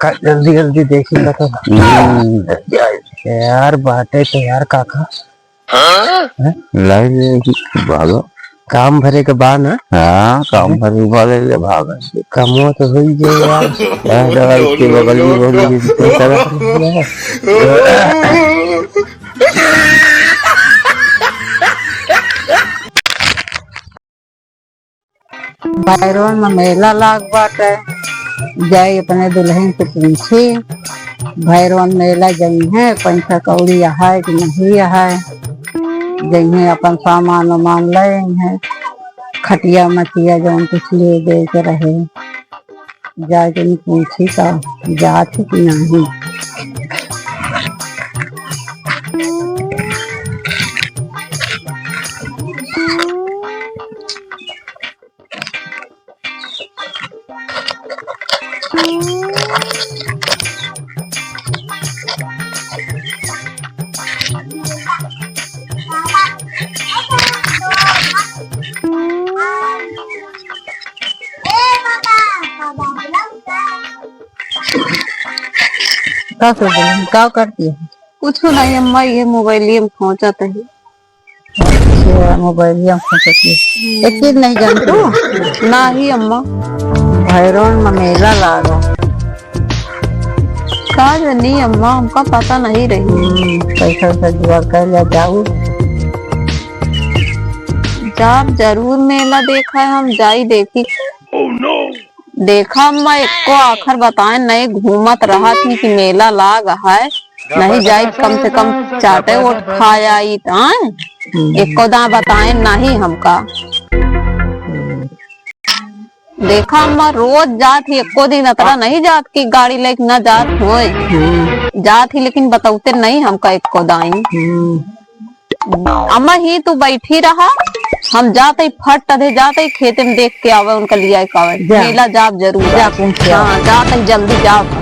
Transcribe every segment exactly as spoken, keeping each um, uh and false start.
का जल्दी जल्दी देखी का तो। हम्म। यार बाटे तो यार काका। हाँ? लाई ले कि भागो। काम भरे के बा ना? हाँ, काम भरे के बा, ले, ले भागो। कमो तो होई गए यार। हाँ, दवाई के बगल में बोली कि किस तरह। भैरवन में मेला लाग बाटे, जाई अपने दुल्हन से पूछी, भैरवन मेला जइहें, पैसा कौड़ी अहै कि नहीं अहै, जइहें अपन सामान उमान ले अइहें, खटिया मचिया जौन कुछ ले दे के रहे। जाके पूछी का जात है कि नहीं। का सोच रही, का करती है? कुछ नहीं अम्मा, ये मोबाइलिया में खोंचत है। अच्छा, मोबाइलिया में खोंचत है। हम्म। एक चीज नहीं जानतू? नाही अम्मा। भैरवन में मेला लागा। का जानी अम्मा, हमका पता नहीं रही। हम्म, पैसा वैसा जुगाड़ कर लिया जाऊ। जाब जरूर मेला देखा है, हम जाई देखी। देखा अम्मा, एको आखर बताए नहीं, घूमत रहत ही कि मेला लाग है, नहीं जाई, कम से कम चाटे ओट खाए आई, आए। एको दाँय बताए नहीं हमका। देखा अम्मा, रोज जात ही, एको दिन अतरा नहीं जात कि गाड़ी लेके ना जात होए। जात ही, लेकिन बतौते नहीं हमका एको दाई। अम्मा ही तू बैठी रहा, हम जात ही फट तदे जात ही खेते में देख के आवे, उनका लिया के आवे। जा। मेला जाब जरूर। जा, पहुँच के आवे। हाँ, जात ही जल्दी जाब।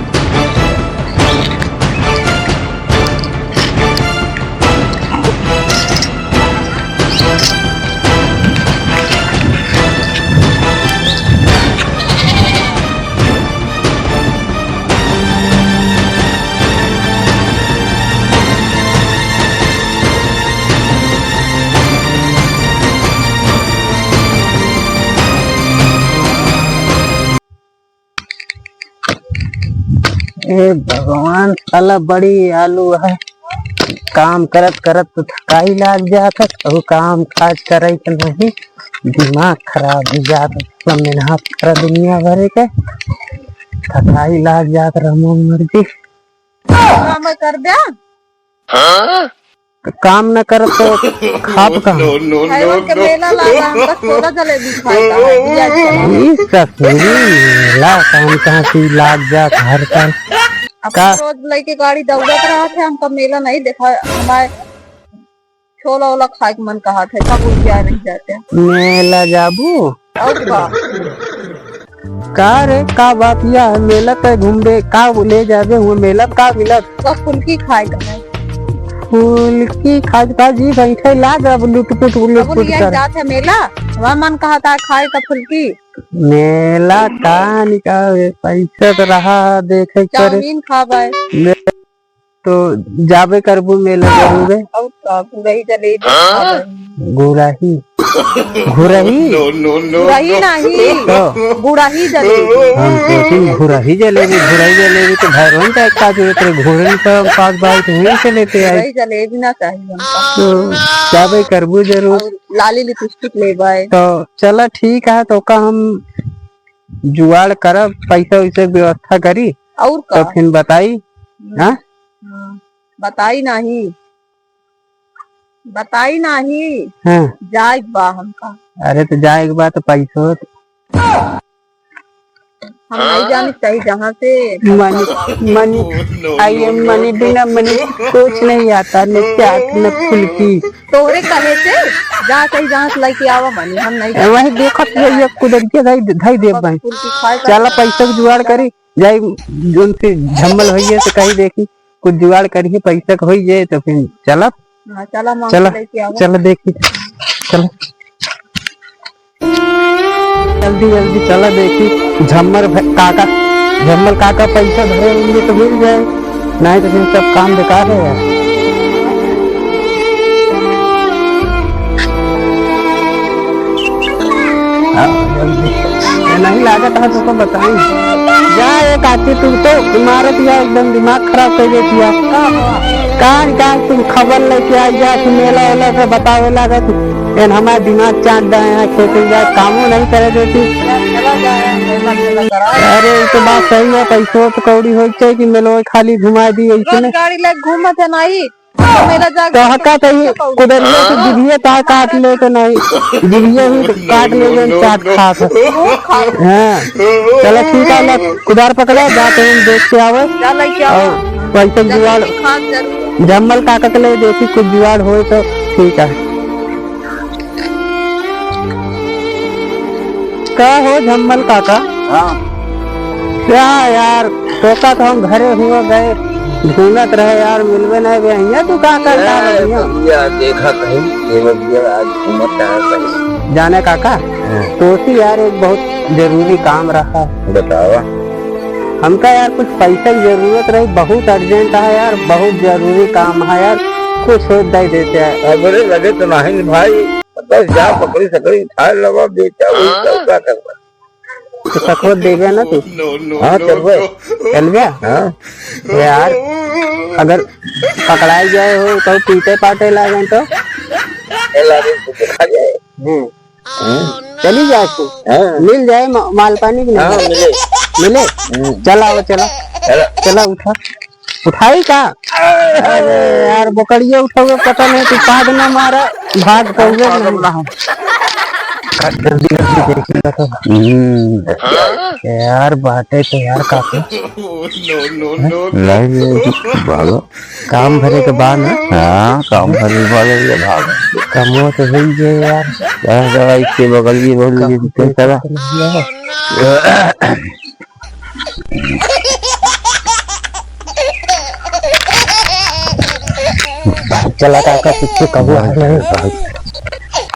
ए भगवान, साला बड़ी आलू है। काम करत करत तो थकाई लाग जात है, कहूँ काम काज करे के नहीं, दिमाग खराब हो जात है। सब मेहनत कर दुनिया भरे के, थकाई लाग जात रहमो मर्जी। काम कर दे। तो काम न करब तो खाब कहाँ? No, no, no, भैरवन के मेला लागा, हमका छोला जलेबी खाए का है, बिया चला। ई ससुरी मेला काम कहाँ की लाग जात हर साल। अब का? रोज लेके गाड़ी दौड़त रहत है, हमका मेला नहीं देखा, हमारे छोला ओला खाए के मन कहत है, सब उधिया रह जाते हैं। मेला जाबू? और का? का रे, का बात यह है? मेला तय घूमबे, का ले जाबे हुए मेला, का मिलत? बस फुल्की खाए का है। फुल्की खाए का जी, बैठे लाग अब लुटपुट, अब लुटपुट लिया कर। जात है मेला, हमार मन कहत है खाए का फुल्की। मेला का निकाल, पैसा तो रहा, देखे करे। चाउमीन खाबे। तो जाबे करबू मेला जरूरे। और का, गुड़ही जलेबी हाँ? खाबे। गुड़ही? घुरही? No, no, no, घुरही no। नहीं, तो? गुड़ही जलेबी। हम सोचिन घुरही जलेबी, घुरही जलेबी तो भैरवन का एक काज होत रहे, घुरही तो हम पास बाइक वहीं से लेते आए। गुड़ही जलेबी ना चाहिए हमका। तो जाबे करबू जरूर। और लाली लिपस्टिक लेबे। तो चला ठीक है, तो का हम जुगाड़ करब, पैसा वैसे व्यवस्था करी, और का? तो फिर बताई। हम्म। हाँ? हाँ, बताई नाही, बताई नाही। हाँ। जाए के बा हमका। अरे तो जाए के बा तो पैसो तो हम नहीं जाने चाहिए जहाँ से। मनी, मनी, आई एम मनी, बिना मनी कुछ नहीं आता, न चाट न फुल्की। तोहरे कहे से जा कहीं जहाँ से लेके आवा मनी, हम नहीं ए, वही देखत ये, ये कुदर के धई, धई देब भाई। फुल्की खाए का। चला पैसा के जुगाड़ करी, जाई उनसे झम्मल होइए तो कहीं देखी। कुछ जुगाड़ करिए, पैसा के होई जाए तो फिर चलब। हाँ, चला मांग चला, के लेके आवा। चला देखी, चला। जल्दी जल्दी चला देखी, झम्मर भ-, काका, झम्मल काका पैसा धरे होंगे तो मिल जाए, नहीं तो फिर सब काम बेकार है यार। हाँ, जल्दी। ये नहीं लागत है तो, तो बताई। जा ये काकी, तू तो मारत या एकदम दिमाग खराब कर देती है। कान कान तुम खबर लेके आ जा, तू मेला वेला से बतावे लागत। एन हमार दिमाग चाट दे हैं, खेते जाए, कामो नहीं करे देती। अरे, ये तो बात सही है, पैसो तो कौड़ी होए के चाहिए कि मेलो खाली घुमा दी ऐसे रोज में। गाड़ी लेके घूमत है नाई, मेला जाके तो हका तो ही कुदरिये से जिभिये ता काट ले तो नहीं, जिभिये ही काट ले जन चाट खात है। हाँ, चलो ठीक है, ले कुदार पकड़े, जाते हैं देख के आवे। जा लेके आओ। और पैसे जुगाड़ जरूर खान जरूर। झम्मल काका के लिए देखी कुछ जुगाड़ होए तो ठीक है। का हो झम्मल काका? हाँ। क्या यार, तोका तो हम घरे हुआ गए, ढूंढत रहे यार, मिलबे नहीं बे। हियाँ तू का करता ए, है भैया? भैया, देखा कहीं, ये भैया आज घूमत रहा कहीं। जाने काका, हाँ। तोसी यार एक बहुत जरूरी काम रहा। बतावा। हमका यार कुछ पैसा की जरूरत रही, बहुत urgent है यार, बहुत जरूरी काम है यार, कुछ हो दे देते हैं। अबरे लगे तो नहीं भाई, बस जा बकरी सकरी उठा लवा, बेचा वही सब का करबा। तो सकरो देबे ना तू? हाँ, चलबे। चलबे? हाँ। यार, अगर पकड़ाई जाए हो तो पीटे पाटे लागे तो? ए, लागे तो देखा जाए। हम्म। हम्म। चली जाए तू। हाँ। मिल जाए मा-, माल पानी की नहीं? हाँ, मिले। मिले? हम्म। चला, वो चला। चला। चला, उठा। उठाई का? अरे यार, बकरिया उठावे, पता नहीं तू पाद ना मारा, भाग पावे हम नहीं। पागल ना हम। जल्दी, जल्दी देखी ना तो। हम्म। यार, बाटे तो यार काफी। लाई ले, भागो। काम भरे के बाद ना? हाँ, काम भरे के बाद ये भाग। कमो तो होई गए यार। बस दवाई के बगल भी बहुत काम ये तो चला। चला काका, पीछे कबो है नहीं।